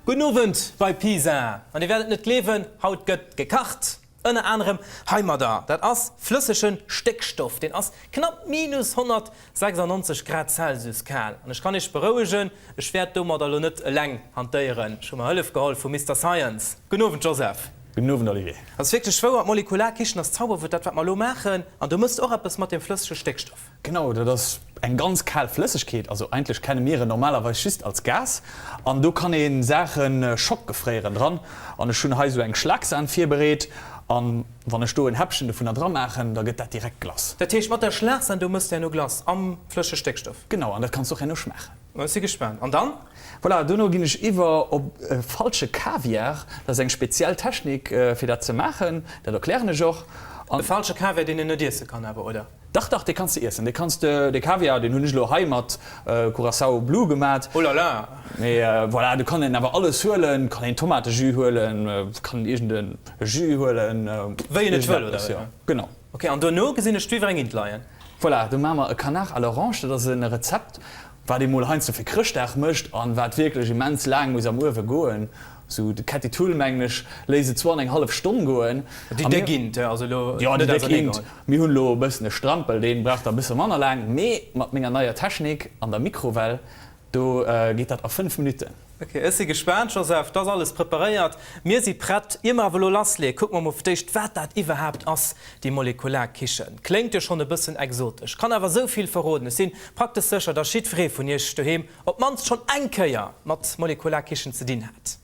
Gudden Owend bei Pisa! An dir wäert et net gleewen, haut gëtt gekacht! Ënner anerem heimadder. Dat ass flëssege Stéckstoff, deen ass knapp minus 196 Grad Celsius kal. An ech kann iech berouegen, ech wäert domadder elo net eleng hantéieren. Ech hu mer Hëllef geholl vum Mister Science. Gudden Owend Joseph! Gudden Owend Olivier! Ass wierklech wouer, d'Molekularkichen ass Zauberwuert, dat wat mer elo maachen. An du mëss och eppes mat deem flëssege Stéckstoff. Genau, dat ass eng ganz kal Flëssegkeet. Also eigentlech kenne mir en normalerweis just als Gas. An do kann ee Saache schockgefréieren dran. An ech hunn hei esou eng Schlagsahn virbereet. An wann ech do en Häppchen dovunner dra maachen, da gëtt dat direkt Glace. Dat heescht, mat der Schlagsahn do mëss de herno Glace am flëssege Stéckstoff? Genau, an dat kanns de och herno schmaachen. Ech si gespaant. An dann? Voilà, dono ginn ech iwwer op e falsche Kaviar. Dat ass eng speziell Technik fir dat ze maachen. Dat erklären ech och. E falsche Kaviar, deen een net iesse kann awer, oder? Dach, dach, dee kanns de iessen. Dee kanns de, dee Kaviar, deen hunn ech elo hei mat Curaçao Blue gemat. Oh la la! Mee voilà, do kann een awer alles huelen. Kann een Tomatejus huelen, kann iergend e Jus huelen. Wéi een et wëll, oder wéi? Genau. Ok, an duerno gesinn ech d'Wiwwer eng Int leien. Voilà, do maache mer e Canard à l'orange. Dat ass e Rezept, wat ee mol heiansdo fir Chrëschtdag mécht an wat wierklech immens laang muss am Uewe goen. Sou de Ketty Thull, mengen ech, léisst et zwar an eng hallef Stonn goen. Déi déck Int, also elo net ausernee geholl. Mir hunn elo e bëssen e Strampel, dee brauch da e bësse manner laang, mee mat menger neier Technik an der Mikrowell, do geet dat a 5 Minutten. Ok, ech si gespaant, Joseph, 't ass alles preparéiert, mir si prett. Ier mer awer elo lassleeë, kucke mer mol fir d'éischt, wat dat iwwerhaapt ass, déi Molekularkichen. Kléngt jo schonn e bëssen exotesch, kann awer esou vill verroden, ech si praktesch sécher, dass jiddweree vun iech doheem op d'mannst schonn eng Kéier mat Molekularkichen ze dinn hat.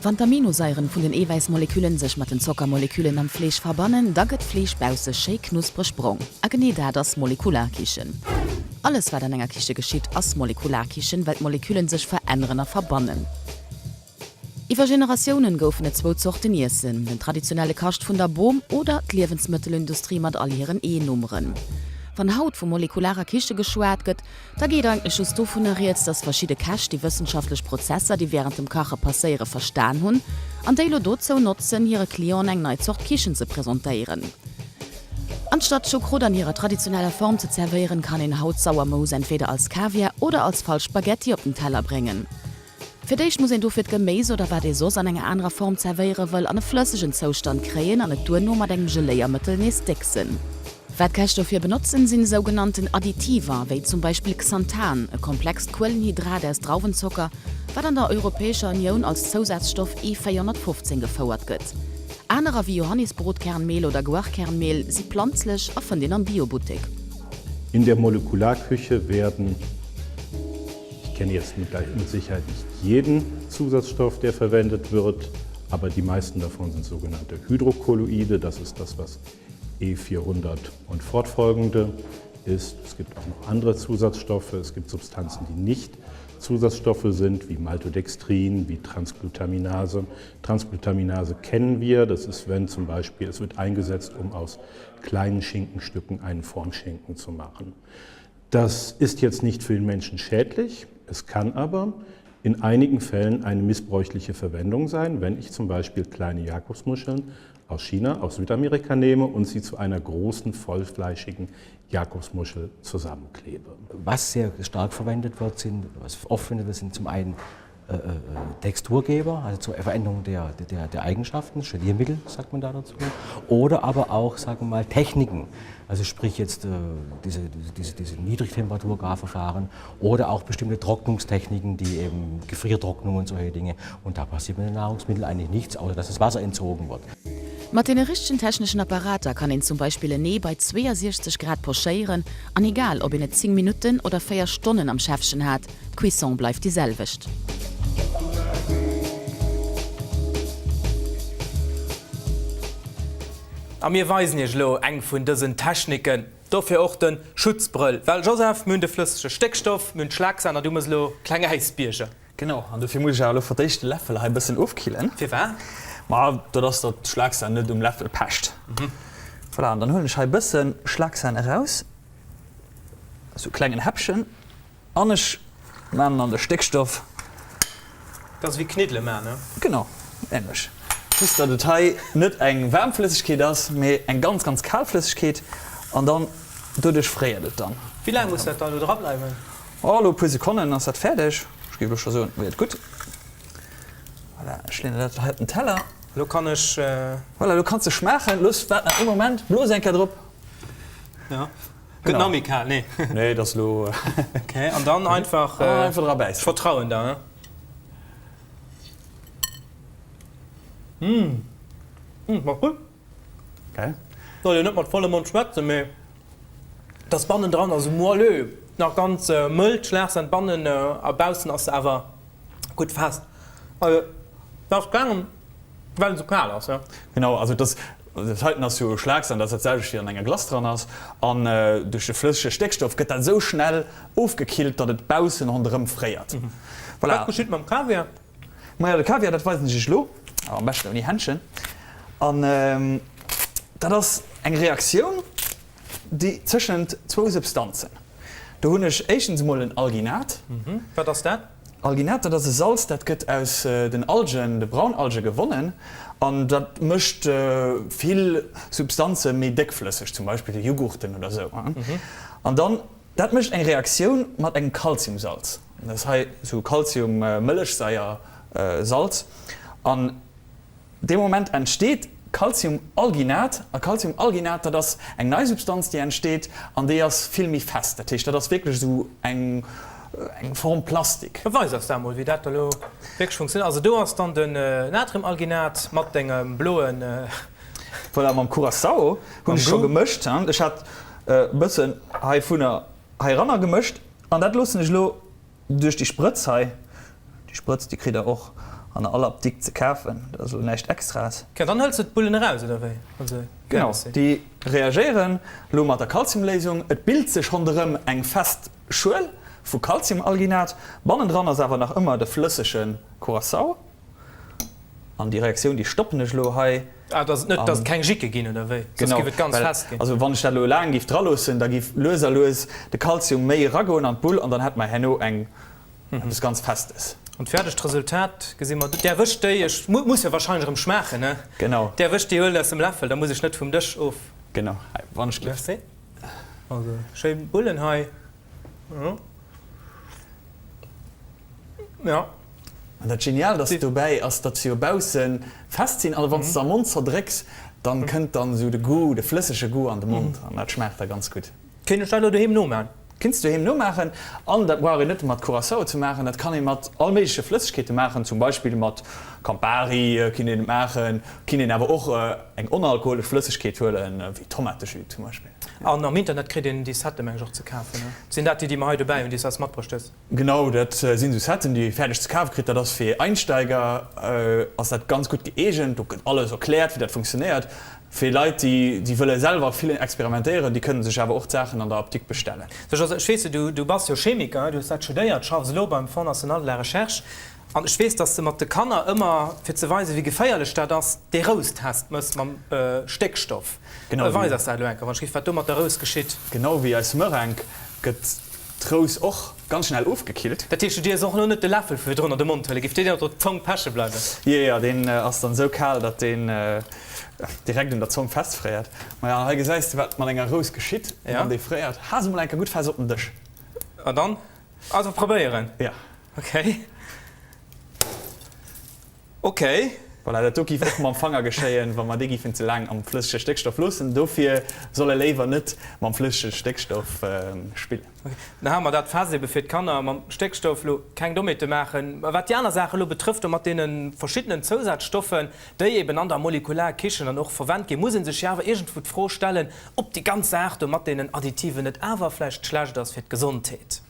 Wann d'Aminosaieren vun den Eewäissmoleküllen sech mat den Zockermoleküllen am Fleesch verbannen, da gëtt d'Fleesch bausse schéi knuspreg brong. A genee dat ass Molekularkichen. Alles wat an enger Kiche geschitt, ass Molekularkichen, well d'Moleküllen sech veränneren a verbannen. Iwwer Generatiounen goufen et zwou Zorten Iessen, den traditionelle Kascht vun der Bom oder d'Liewensmëttelindustrie mat all hiren E-Nummeren. Wann haut vu molekularer Kiche geschwat gëtt, da geet eigentlech just dovunner rieds, dass verschidde Käch déi wëssenschaftlech Prozesser, déi wärend dem Kache passéiere verstan hunn an déi elo dozou notzen, hire Clienten eng nei Zort Kichen ze presentéieren. Anstatt Choucroute an hirer traditioneller Form ze zerwéieren, kann een haut Sauermous entweder als Kaviar oder als falsch Spaghetti op den Teller bréngen. Fir d'éischt muss een dofir d'Geméis oder wat ee soss an enger anerer Form zerwéiere wëll an e flëssegen Zoustand kréien an et duerno mat engem Geléiermëttel nees décksen. Wat d'Käch dofir benotzen sinn sougenannten Additiver, wéi zum Beispill Xanthan, e komplext Kuelenhydrat aus Drauwenzocker, wat an der Europäescher Unioun als Zousazstoff E 415 gefouert gëtt. Anerer wéi Johannisbrotkernmehl oder Guarkernmehl si planzlech a fënnt een am Biobuttek. In der Molekularküche werden. Ich kenne jetzt mit, mit Sicherheit nicht jeden Zusatzstoff, der verwendet wird, aber die meisten davon sind sogenannte Hydrokolloide. Das ist das, was E400 und fortfolgende ist. Es gibt auch noch andere Zusatzstoffe. Es gibt Substanzen, die nicht Zusatzstoffe sind, wie Maltodextrin, wie Transglutaminase. Transglutaminase kennen wir. Das ist, wenn zum Beispiel, es wird eingesetzt, um aus kleinen Schinkenstücken einen Formschinken zu machen. Das ist jetzt nicht für den Menschen schädlich, es kann aber in einigen Fällen eine missbräuchliche Verwendung sein, wenn ich zum Beispiel kleine Jakobsmuscheln aus China, aus Südamerika nehme und sie zu einer großen vollfleischigen Jakobsmuschel zusammenklebe. Was sehr stark verwendet wird, sind, was oft verwendet wird, sind zum einen äh, äh, Texturgeber, also zur Veränderung der, der, der Eigenschaften, Geliermittel sagt man da dazu, oder aber auch, sagen wir mal, Techniken, also sprich jetzt äh, diese, diese, diese Niedrigtemperaturgarverfahren oder auch bestimmte Trocknungstechniken, die eben Gefriertrocknung und solche Dinge. Und da passiert mit den Nahrungsmitteln eigentlich nichts, außer dass das Wasser entzogen wird. Mat deene richtegen techneschen Apparater kann een zum Beispill en Ee bei 62 Grad pochéieren an egal ob een et 10 Minutten oder 4 Stonnen am Schäffchen hat, D'Cuisson bleift déi selwecht. A mir weisen iech elo eng vun dësen Techniken. Dofir och de Schutzbrëll. Well Joseph, mir hunn de flëssege Stéckstoff, mir hunn d'Schlagsan a du mëss elo kleng Äisbierger. Genau, an dofir muss ech awer elo fir d'éischt de Läffel hei e bëssen ofkillen. Firwat? Ma dat ass, datt d'Schlagsan net um Läffel pecht. Voilà, an dann huelen ech hei e bësse Schlagsan eraus, esou klengen Häppchen. An ech maan en an de Stéckstoff. Dat ass wéi Kniddele maan, ne? Genau, ähnlech. Just datt et hei net eng waarm Flëssegkeet ass, mee eng ganz ganz kal Flëssegkeet an dann doduerch fréiert et dann. Wéi laang muss dat da elo dra bleiwen? Oh, elo e puer Sekonnen ass dat fäerdeg. Ech géif elo scho soen, wier et gutt. Voilà, ech leeën der dat hei op den Teller. Lo kann ech. Voilà, lo kanns de schmaachen. Looss, waart nach ee Moment, blos eng Kéier drop. Ja. Gëtt nach méi kal, nee? Nee, et ass lo. Ok, an dann einfach. Einfach dra bäissen. Ech vertrauen der, he? Mmh, schmaacht gutt. Gell? Soll jo net mat vollem Mond schwätzen, mee et ass bannendran also moelleux, nach ganz mëll, d'Schlagsan bannen a baussen ass se awer gutt fest. Also et ass gaangen, well et esou kal ass, jo. Genau, also et ass, dat heiten ass jo Schlagsan, dat ass dat selwecht wéi an enger Glace dran ass, an duerch de flëssege Stéckstoff gëtt dat esou schnell ofgekillt, datt et baussen ronderëm fréiert. Voilà. Wat geschitt mam Kaviar? Majo, de Kaviar, dat weisen ech iech elo, awer am beschten ouni Händchen. An dat ass eng Reaktioun, déi tëschent zwou Substanzen. Do hunn ech éischtens emol en Alginat. Wat ass dat? Alginat, dat ass e Salz, dat gëtt aus den Algen, de Braunalge gewonnen. An dat mécht vill Substanze méi déckflësseg, zum Beispill Jughurten oder esou. An dann Dat mécht eng Reaktioun mat engem Kalziumsalz. Dat ass hei esou Kalzium-Mëllechsaier-Salz. An dee Moment entsteet Kalziumalginat. A Kalziumalginat, dat ass eng nei Substanz, déi entsteet, an déi ass vill méi fest. Dat heescht, dat ass wierklech esou eng Form Plastik. Weis eis dat mol, wéi dat elo wierklech funktionéiert. Also do ass dann den Natriumalginat mat dengem bloen. Voilà, mam Curaçao hunn ech scho gemëscht. Ech hat e bëssen heivunner heiranner gemëscht an dat loossen ech elo duerch déi Sprëtz hei, déi Sprëtz déi kritt der och an all Apdikt ze kafen, dat ass elo näischt Extraes. Ok, dann hëls de d'Bullen eraus, oder wéi? Wann se Genau, fäerdeg sinn. déi reagéieren elo mat der Kalziumléisung, et bilt sech ronderëm eng fest Schuel vu Kalziumalginat, bannendran ass awer nach ëmmer de flëssege Curaçao. An déi Reaktioun, déi stoppen ech elo hei. Ah, dass et net, dass et keng Jicke ginn, oder wéi? Soss Genau, giff et ganz well, fest ginn. also wann ech dat elo laang giff draloossen, da giff lues a lues de Kalzium méi eragoen an d'Bull an dann hätt mer herno eng, eppes ganz Festes. An d'fäerdegt Resultat gesi mer. Däerf ech déi, ech muss jo wahrscheinlech erëm schmaachen, ne? Genau. Däerf ech déi huelen aus dem Läffel? Da muss ech net vum Dësch of. Genau, hei, wann ech giff. Merci. Also, schéin Bullen hei. Ja. An dat Geniaalt ass dobäi ass, datt se jo bausse fest sinn, an wann s de se am Mond zerdrécks, dann kënnt dann esou de Goût, de flëssege Goût an de Mond, an dat schmaacht da ganz gutt. Kéint ech dat elo doheem nomaachen? Kinns doheem nomaachen, an dat brauch een net mat Curaçao ze maachen, dat kann ee mat all méigleche Flëssegkeete maachen, zum Beispill mat Campari kinnt een et maachen, kinnt een awer och eng onalkoholesch Flëssegkeet huelen, wéi Tomatejus zum Beispill. An am Internet kritt een déi Sette meng ech och ze kafen, ne? Sinn dat déi, déi mer hei dobäi hunn, déi s de eis matbruecht hues? Genau, dat sinn esou Setten, déi ee fäerdeg ze kafe kritt. Dat ass fir Einsteiger ass dat ganz gutt gëeegent. Do gëtt alles erkläert, wéi dat funktionéiert. Fir Leit, déi déi wëlle selwer vill experimentéieren, déi kënne sech awer och d'Saachen an der Apdikt bestellen. Sou José, ech weess jo, du du bass jo Chemiker, du hues dat studéiert, schaffs elo beim Fonds National de la Recherche. An ech weess, dass de mat de Kanner ëmmer, fir ze weisen, wéi geféierlech dat ass, dee Rous-Test mëss mam Stéckstoff. Genau wéi. Weis eis dat elo eng Kéier, wann ech giff, wat do mat der Rous geschitt. Genau wéi eis Meringue gëtt d'Rous och ganz schnell ofgekillt. Dat heescht, du dierfs och elo net de Läffel vu virdrun an de Mond huelen, giff dir deen op der Zong peche bleiwen? Jo, jo, deen ass dann esou kal, datt deen direkt un der Zong festfréiert. Maja, hei gesäis de, wat mat enger Rous geschitt, wann déi fréiert. Ha se mol eng Kéier gutt fest op den Dësch. An dann also probéieren? Jo. Ok. Ok. Voilà, dat do giff och mam Fanger geschéien, wa mer dee giffen ze laang am flëssege Stéckstoff loossen. Dofir soll e léiwer net mam flëssege Stéckstoff spillen. Ok, dann hale mer dat fest, ebe fir d'Kanner mam Stéckstoff elo keng Dommheete maachen. Mä wat déi aner Saache elo betrëfft, do mat deene verschiddenen Zousazstoffen, déi eben an der Molekularkichen dann och verwennt ginn, muss ee sech jo awer iergendwou d'Fro stellen, ob déi ganz Saach do mat deenen Additiven net awer vläicht schlecht ass fir d'Gesondheet.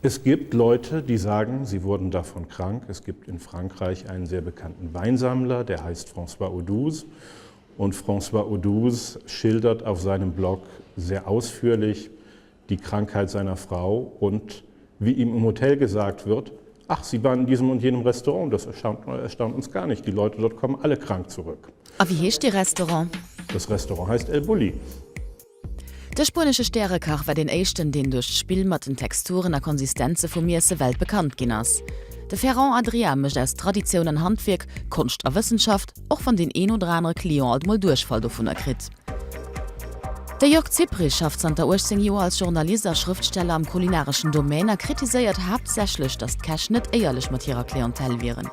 Es gibt Leute, die sagen, sie wurden davon krank. Es gibt in Frankreich einen sehr bekannten Weinsammler, der heißt François Audouze. Und François Audouze schildert auf seinem Blog sehr ausführlich die Krankheit seiner Frau und wie ihm im Hotel gesagt wird, ach, Sie waren in diesem und jenem Restaurant, das erstaunt, erstaunt uns gar nicht. Die Leute dort kommen alle krank zurück. A wéi heescht dee Restaurant? Das Restaurant heißt El Bulli. De spuenesche Stärekach war deen éischten, deen duerch d'Spill mat den Texturen a Konsistenze vum Iesse weltbekannt ginn ass. De Ferran Adrià mécht aus Traditioun an Handwierk Konscht a Wëssenschaft, och wann deen een oder anere Client alt mol Duerchfall dovunner kritt. De Jörg Zipprich schafft zanter 18 Joer als Journalist a Schrëftsteller am kulinareschen Domaine a kritiséiert haaptsächlech, datt d'Käch net éierlech mat hirer Clientèle wieren.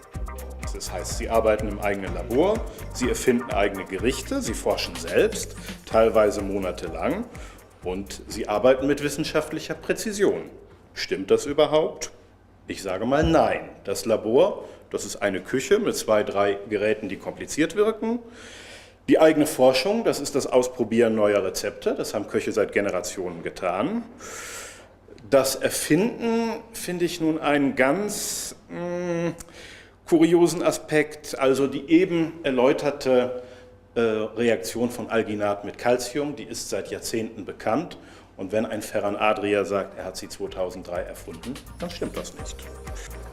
Praxis heißt, sie arbeiten im eigenen Labor, sie erfinden eigene Gerichte, sie forschen selbst, teilweise monatelang und sie arbeiten mit wissenschaftlicher Präzision. Stimmt das überhaupt? Ich sage mal nein. Das Labor, das ist eine Küche mit zwei, drei Geräten, die kompliziert wirken. Die eigene Forschung, das ist das Ausprobieren neuer Rezepte, das haben Köche seit Generationen getan. Das Erfinden finde ich nun einen ganz mh, hm, kuriosen Aspekt, also die eben erläuterte äh, Reaktion von Alginat mit Calcium, die ist seit Jahrzehnten bekannt. Und wenn ein Ferran Adria sagt, er hat sie 2003 erfunden, dann stimmt das nicht.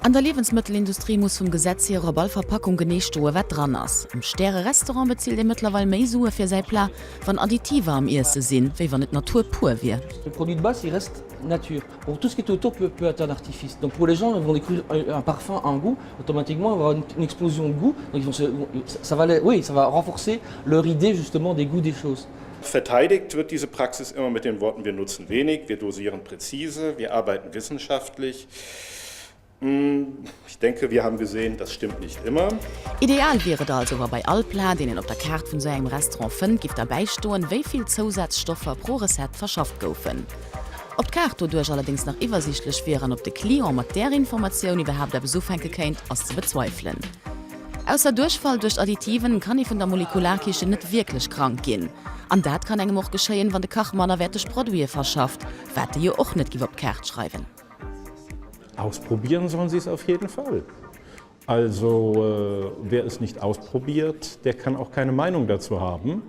An der Liewensmëttelindustrie muss vum Gesetz hier op all Verpackung genee stoe wat dran ass. Am Stäre-Restaurant bezilt ee mëttlerweil méi Sue fir säi Plat, wann Additiver am Iesse sinn, wéi wann et Natur pur wier. Le produit de base, il reste nature. Pour tout ce qui est autour peut, peut être un artifice. Donc pour les gens, ils vont découvrir un parfum, un goût, automatiquement, il va y avoir une, une explosion de goût. Donc ils vont se, ça va, oui, ça va renforcer leur idée justement des goûts des choses. Verteidigt wird diese Praxis immer mit den Worten: Wir nutzen wenig, wir dosieren präzise, wir arbeiten wissenschaftlich. Hm, ich denke, wir haben gesehen, das stimmt nicht immer. Ideal wier et also, wa bei all Plat, deen een op der Kaart vun esou engem Restaurant fënnt, giff derbäi stoen, wéi vill Zousazstoffer pro Recette verschafft goufen. Ob d'Kaart doduerch allerdéngs nach iwwersiichtlech wier an ob de Client mat där Informatioun iwwerhaapt eppes ufänke kéint, ass ze bezweifelen. Ausser Duerchfall duerch Additiven kann ee vun der Molekularkichen net wierklech krank ginn. An dat kann engem och geschéien, wann de Kach mannerwäerteg Produite verschafft, wat e jo och net giff op d'Kaart schreiwen. Ausprobieren sollen sie es auf jeden Fall. Also äh, wer es nicht ausprobiert, der kann auch keine Meinung dazu haben.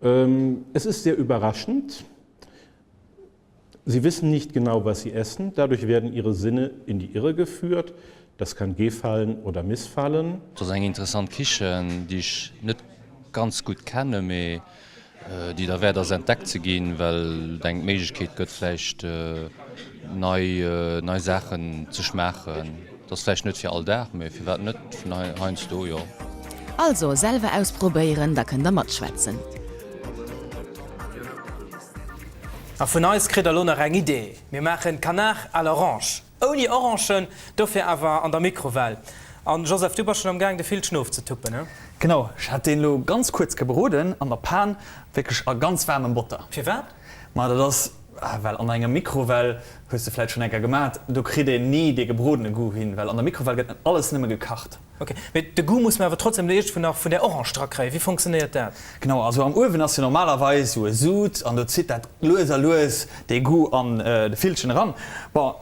Ähm, es ist sehr überraschend. Sie wissen nicht genau, was sie essen. Dadurch werden ihre Sinne in die Irre geführt. Das kann gefallen oder missfallen. Et ass eng interessant Kichen, déi ech net ganz gutt kennen, mee déi derwäert ass entdeckt ze ginn, well et eng d'Méiglechkeet gëtt vläicht nei nei Saachen ze schmaachen. Et ass vläicht net fir all Dag, mee firwat net vun heiansdo, jo. Also selwer ausprobéieren, da kënnt der matschwätzen. A vun eis kritt der lo nach eng Idee, Mir maachen Canard à l'orange. Ouni Orangen, dofir awer an der Mikrowell. An Joseph, du bass schon am gaang de Villchen ofzetuppen, he? Genau, ech hat deen lo ganz kuerz gebroden an der Pan, wierklech a ganz waarmem Botter. Firwat? Ma dat ass well an enger Mikrowell, hues de vläit schon eng Kéier gemat, do kritt een ni dee gebrodene Goût hin, well an der Mikrowell gëtt net alles nëmme gekacht. Ok, mee de Goût muss mer awer trotzdem elo iergendwou nach vun där Orange drakréien. Wéi funktionéiert dat? Genau, also am Uewen ass jo normalerweis esou e Sud an do zitt dat lues a lues dee Goût an de Villchen eran. Bon,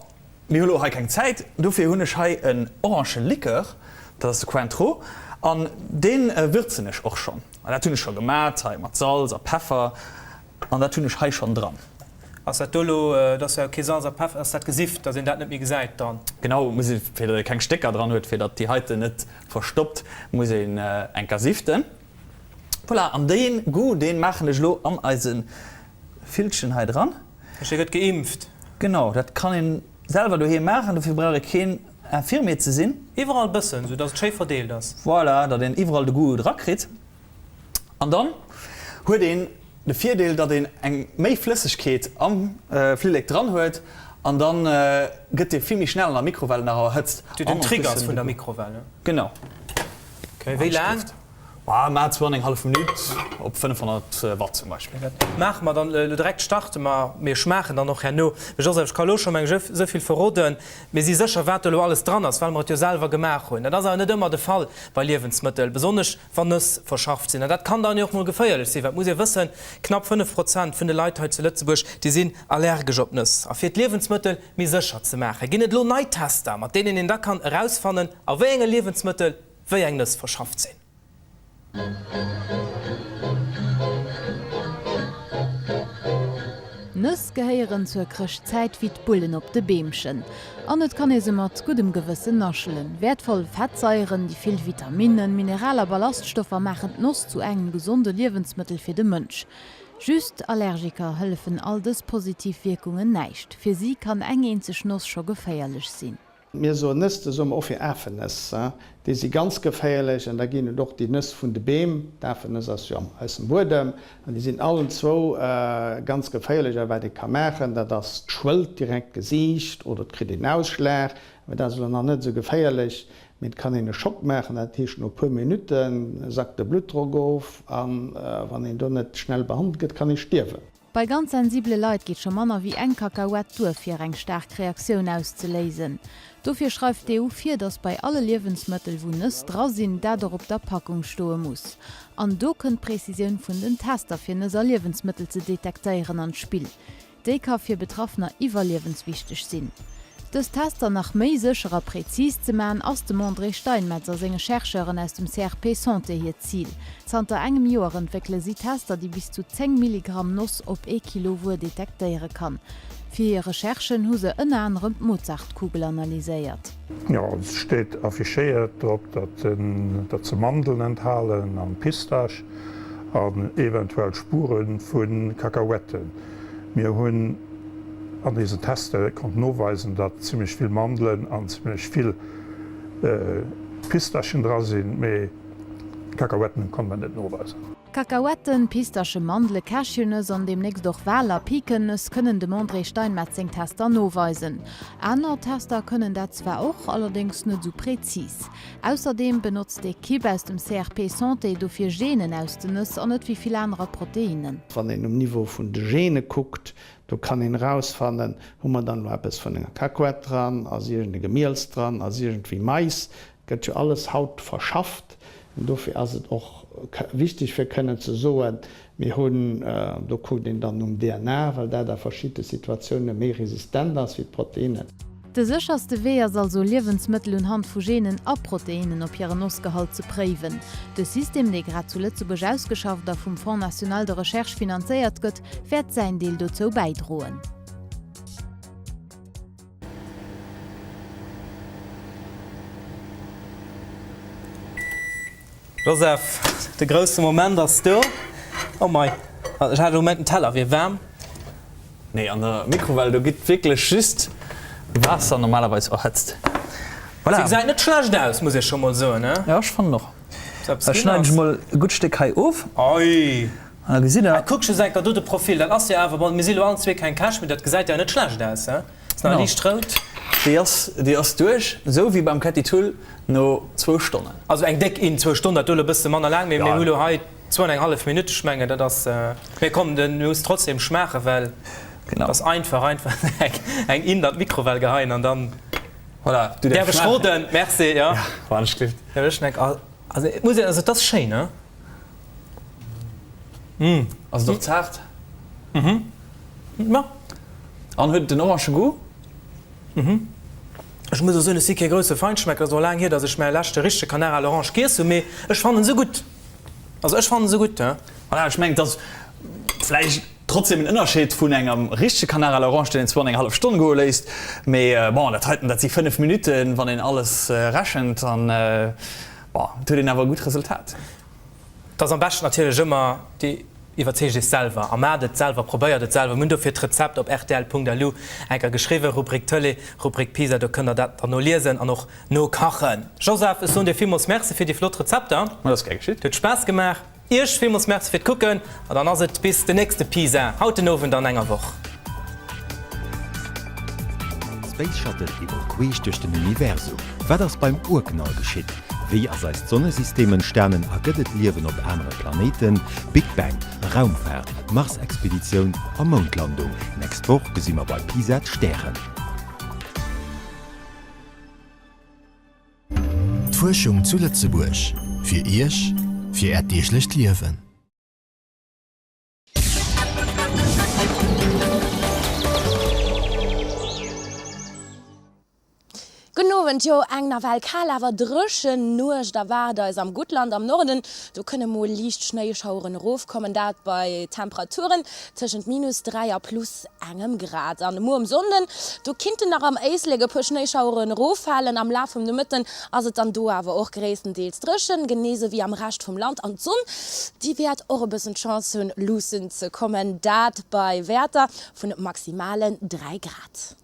mir hu lo hei keng Zäit, dofir hunn ech hei en Orangelikör, dat ass de Cointreau, an dee würzen ech och schonn. An dat hunn ech scho gemat hei mat Salz a Peffer. An dat hunn ech hei schonn dran. Ass dat do elo, dat ass jo kee Salz a Peffer, ass dat gesift, datt een dat net méi gesäit dann? Genau, muss ee, fir datt ee keng Stécker dran huet, fir datt déi heiten net verstoppt, muss een enker siften. Voilà, an dee Goût, dee maachen ech elo an eise Villchen hei dran. Dee gëtt geimpft. Genau, dat kann ee selwer doheem maachen, dofir brauch ee keen Infirmier ze sinn. Iwwerall e bëssen, sou datt et schéi verdeelt ass. Voilà, datt een iwwerall de Goût drakritt. An dann huet een de Virdeel, datt een eng méi Flëssegkeet am Flillek dran huet an dann gëtt dee vill méi schnell an der Mikrowell nach erhëtzt. Du den Trick ass vun der Mikrowell, ne? Genau. Ok, wéi laang? Maach sou an eng hallef Minutt op 500 Watt zum Beispill. Dat maache mer dann elo direkt, starte mer. Mir schmaachen dann och herno. Mee Joseph, ech ka elo scho meng ech esou vill verroden, mir si sécher wat do elo alles dran ass, well mer et jo selwer gemaach hunn. Dat ass awer net ëmmer de Fall bei Liewensmëttel, besonnesch wann Nëss verschafft sinn. An dat kann dann jo och mol geféierlech sinn, well et muss ee wëssen, knapp 5 Prozent vun de Leit hei zu Lëtzebuerg, déi sinn allergesch op Nëss. A fir d'Liewensmëttel méi sécher ze maachen, ginn et elo nei Tester, mat deenen een da kann erausfannen, a wéi enge Liewensmëttel wéi eng Nëss verschafft sinn. Nëss gehéieren zur Chrëschtzäit wéi d'Bullen op de Beemchen. An et kann ee se mat guddem Gewëssen naschelen. Wäertvoll Fettsaieren, déi vill Vitaminnen, Mineral a Ballaststoffer maachen d'Noss zu engem gesonde Liewensmëttel fir de Mënsch. Just Allergiker hëllefen all dës positiv Wierkungen näischt. Fir si kann eng eenzeg Noss scho geféierlech sinn. Mir soen Nëss, da soe mer och fir Afennëss. Déi si ganz geféierlech. An da ginn et och déi Nëss vun de Beem. D'Afennëss ass jo aus dem Buedem. An déi sinn allen zwou ganz geféierlech. A wat ee ka maachen, dat ass, 't schwëllt direkt d'Gesiicht oder et kritt een Ausschlag. Mä dat ass elo nach net esou geféierlech. Mee et kann een e Schock maachen, dat heescht no e puer Minutte sackt de Bluttdrock of a wann een do net schnell behandelt gëtt, kann ee stierwen. Bei ganz sensibele Leit geet scho manner wéi eng Kakahuett duer fir eng staark Reaktioun auszeléisen. Dofir schreift d'EU vir, datt bei alle Liewensmëttel wou Nëss dra sinn, dat och op der Packung stoe muss. An do kënnt d'Prezisioun vun den Tester fir Nëss a Liewensmëttel ze detektéieren an d'Spill. Déi ka fir Betraffener iwwerliewenswichteg sinn. Dës Tester nach méi sécher a präzis ze man, ass dem André Steinmetz a senge Chercheuren aus dem CRP Santé hiert Zil. Zanter engem Joer entwéckele si Tester, déi bis zu 10 Milligramm Noss op ee Kilo Wuer detektéiere kann. Fir hir Recherchen hu se ënner anerem d'Mozartkugel analyséiert. Jo, et steet affichéiert drop, datt se Mandeln enthalen an Pistasch an eventuell Spure vu Kakahuetten. Mir hunn an desen Tester konnten noweisen, datt zimlech vill Mandelen an zimlech vill Pistaschen dra sinn, mee Kakahuetten konnte mer net noweisen. Kakahuetten, Pistaschen, Mandele, Cashewnëss an deemnächst och Wal a Pekannëss kënnen dem André Steinmetz seng Tester noweisen. Aner Tester kënnen dat zwar och, allerdéngs net esou präzis. Ausserdeem benotzt d'Ekipp aus dem CRP Santé dofir Genen aus den Nëss an net wéi vill anerer Proteinnen. Wann een um Niveau vun de Gene kuckt, do kann een erausfannen, hu mer dann elo eppes vun enger Kakuett dran, ass iergend e Gemiels dran, ass iergendwéi Mais, gëtt jo alles haut verschafft. An dofir ass et och wichteg fir kënnen ze soen, mir hunn, do kuckt een dann um DNA, well dat a verschidde Situatioune méi resistent ass wéi d'Proteinnen. De sécherste Wee ass also, Liewensmëttel unhand vu Genen a Proteinnen op hiren Nossgehalt ze préiwen. De System, dee grad zu Lëtzebuerg ausgeschafft a vum Fonds national de recherche finanzéiert gëtt, wäert säin Deel dozou bäidroen. Joseph, de grousse Moment ass do. Oh mei, ech hat elo gemengt den Teller wier waarm. Nee, an der Mikrowell, do gitt wierklech just Waasser normalerweis erhëtzt. Voilà. Se gesäit net schlecht aus, muss ech scho mol soen, he? Jo, ech fannen och. Da schneiden ech mol e gutt Stéck hei of. Oi! An da gesitt der. Kuck just enker do de Profil, dat ass jo awer, bon, mir si lo allen zwee keng Käch, mee dat gesäit jo net schlecht aus, he? Ass nach liicht rout. Déi ass, déi ass duerch, esou wéi beim Ketty Thull no zwou Stonnen. Also eng déck in zwou Stonnen, dat do lo e bësse manner laang, mee mir hu lo hei zwou an eng hallef Minutt, ech mengen dat ass, mee komm, den muss trotzdem schmaachen, well et ass einfach, einfach eng Int an d'Mikrowell geheien an dann. Voilà, du däerf ech roden, merci, jo. Ja, wann ech gelift. Däerf ech eng, also et muss een, also et ass schéin, he? Ass et och zaart? Mhm. Ma. An huet et den orange Goût? Mhm. Ech muss och soen, ech si kee grousse Feinschmecker, et ass och laang hier, datt ech mäi leschte richtege Canard à l'orange giess hunn, mee ech fannen se gutt. Also ech fannen se gutt, he. Voilà, ech mengen, et ass vläicht trotzdem en Ënnerscheed vun engem richtege Canard à l'orange, deen een zwou an eng hallef Stonn goe léisst, mee bon, dat heiten, dat si 5 Minutten, wann een alles rechent, an bon, et huet een awer e gutt Resultat. Et ass am beschten natierlech ëmmer, Dir iwwerzeegt Iech selwer a maacht et selwer, probéiert et selwer. Mir hunn dofir d'Rezept op rtl.lu enker geschriwwen, Rubrik Tëlee, Rubrik Pisa, do kënnt der dat dann noliesen an och nokachen. Joseph, ech soen dir villmools Merci fir déi flott Rezepter. Ma dat ass gär geschitt. Et huet Spaass gemaach. Iech villmools Merci fir d'Kucken an dann ass et bis den nächste Pisa, haut den Owend an enger Woch. Space Shuttle eemol queesch duerch den Universum. Wat ass beim Urknall geschitt? Wéi ass eist Sonnesystem entstanen a gëtt et Liewen op anere Planéiten? Big Bang, Raumfaart, Mars-Expeditioun a Moundlandung. Nächst Woch gesi mer bei PISA d'Stären. D'Fuerschung zu Lëtzebuerg, fir Iech, fir Äert deeglecht Liewen. Gudden Owend. Jo, eng nawell kal awer dréchen Nuecht erwaart eis am Guttland am Norden. Do kënne mol liicht Schnéischaueren erofkommen, dat bei Temperaturen tëschent minus 3 a plus engem Grad. An muer um Sonnden, do kinnten nach am Éislek e puer Schnéischaueren eroffalen. Am Laf vum Nomëtten ass et dann do awer och gréisstendeels dréchen, genee sou wéi am Rescht vum Land. An d'Sonn, déi wäert och e bëssen d'Chance hunn, luussen ze kommen, dat bei Wäerter vun maximalen 3 Grad.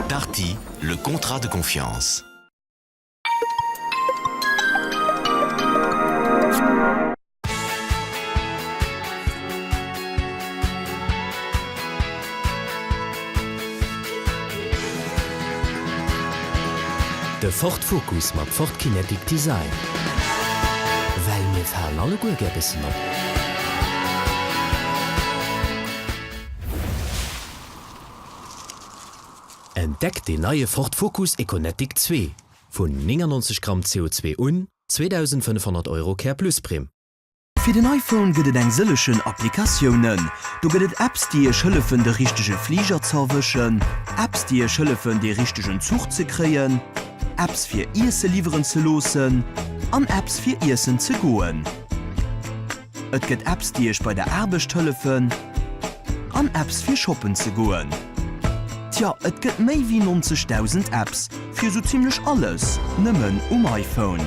Darty, le contrat de confiance. De Ford Focus mat Ford Kinetic Design. Well mir falen alleguer gär bëssen op. Entdeckt deen neie Ford Focus ECOnetic 2 vun 99 Gramm CO2 un, 2.500 Euro Care Plus Primm. Fir den iPhone gëtt et eng sëllechen Applikatiounen. Do gëtt et Apps déi iech hëllefen de richtege Fliger ze erwëschen, Apps déi iech hëllefen dee richtegen Zuch ze kréien, Apps fir Iesse liwweren ze loossen an Apps fir iessen ze goen. Et gëtt Apps déi iech bei der Aarbecht hëllefen an Apps fir shoppen ze goen. Tja, et gëtt méi wéi 90.000 Apps fir esou zimlech alles, nëmmen um iPhone.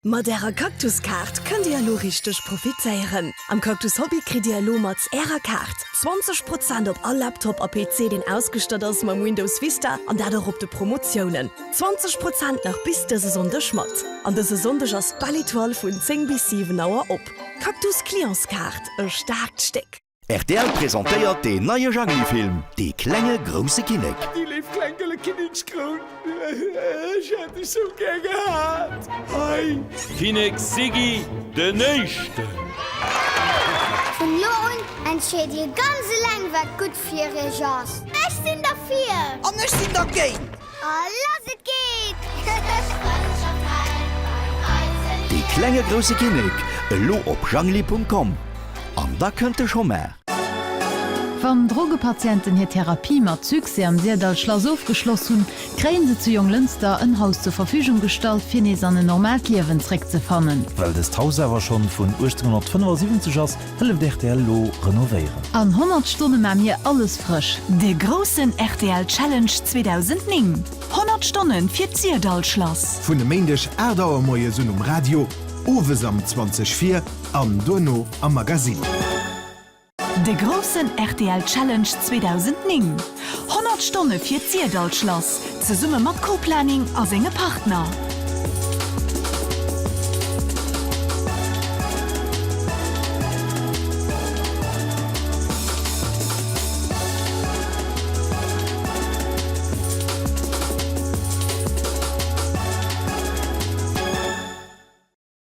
Mat ärer Cactus-Kaart kënnt Dir elo richteg profitéieren! Am Cactus Hobby kritt Dir elo mat ärer Kaart 20 Prozent op all Laptop a PC deen ausgestatt ass mam Windows Vista an dat och op de Promotiounen. 20 Prozent nach bis dëse Sonndeg mat. An dëse Sonndeg ass d'Belle Etoile vun 10 bis 7 Auer op. Cactus Clientskaart, e staarkt Stéck! Rtl presentéiert deen neie Jangli-Film Dee klenge grousse Kinnek. Déi léif kleng gëlle Kinnekskroun, ech hätt dech sou gär gehat hei. Kinnek Siggy den Éischten. Vun lo un entscheet dir ganz eleng wat gutt fir iech ass. Ech sinn derfir! An ech sinn dergéint! A lass et geet! Dee klenge grousse Kinnek, elo op jangli.com. An da kënnt de Chômage. Wann Drogepatienten hir Therapie mat Succès am Syrdall Schlass ofgeschloss hunn, kréien se zu Jonglënster en Haus zur Verfügung gestallt, fir nees an en normaalt Liewen zréckzefannen. Well dëst Haus awer schonn vun 1875 ass, Hëlleft rtl lo renovéieren. An 100 Stonne maa mir alles frësch. De groussen rtl Challenge 2009, 100 Stonnen fir d'Syrdallschlass. Vun e Méindeg 8 Auer moies un um Radio, owes am 20 vir an duerno am Magazine. De groussen rtl Challenge 2009, 100 Stonne fir d'Syrdallschlass, zesumme mat Coplaning a senge Partner.